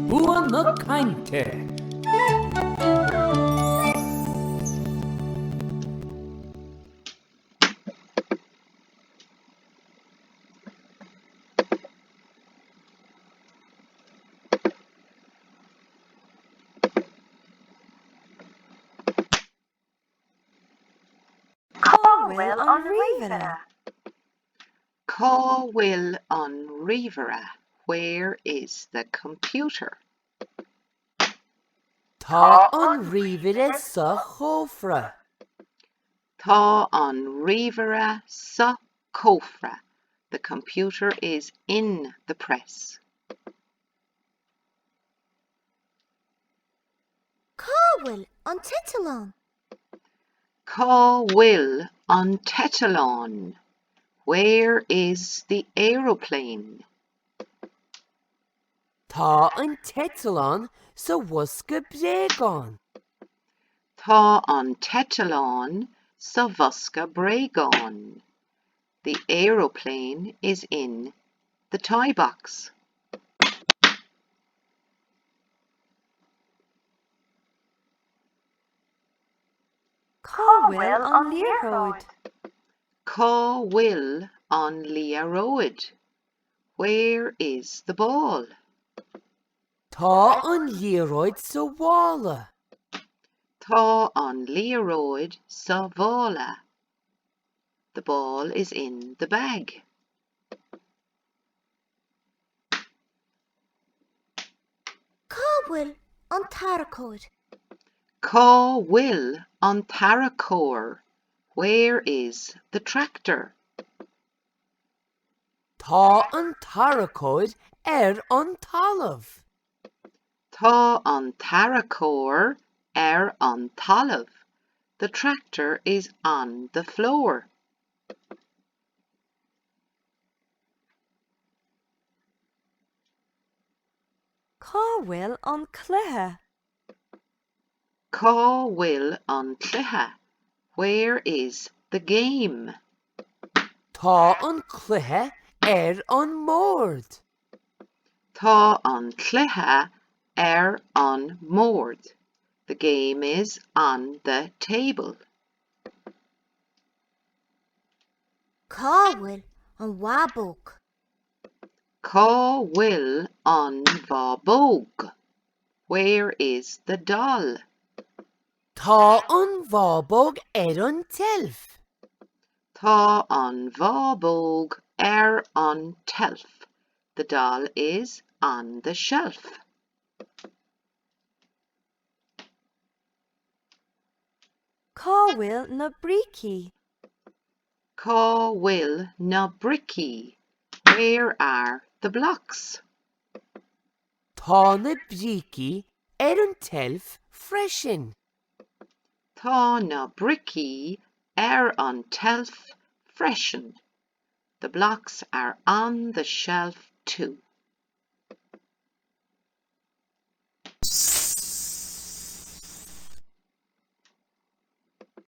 Bua na cainte. Cá bhfuil an ríomhaire? Cá bhfuil an ríomhaire? Where is the computer? Tá an ríomhaire sa chófra. Tá an ríomhaire sa chófra. The computer is in the press. Cá bhfuil an t-eitleán? Cá bhfuil an t-eitleán? Where is the aeroplane? Tá an t-eitleán sa bhosca bréagán. Tá an t-eitleán sa bhosca bréagán. The aeroplane is in the toy box. Cá bhfuil an liathróid? Cá bhfuil an liathróid? Where is the ball? Tá an liathróid sa mhála. Tá an liathróid sa mhála. The ball is in the bag. Cá bhfuil an tarracóir? Cá bhfuil an tarracóir? Where is the tractor? Tá an tarracóir ar an talamh. Tá an tarracóir ar an talamh. The tractor is on the floor. Cá bhfuil an cluiche? Cá bhfuil an cluiche? Where is the game? Tá an cluiche ar an mbord. Tá an cluiche ar an mbord. The game is on the table. Cá bhfuil an bhábóg? Cá bhfuil an bhábóg? Where is the doll? Tá an bhábóg ar an tseilf. Tá an bhábóg ar an tseilf. The doll is on the shelf. Cá bhfuil na brící? Cá bhfuil na bricí? Where are the blocks? Tá na brící ar an tseilf freisin. Tá na bricí ar an tseilf freisin. The blocks are on the shelf too.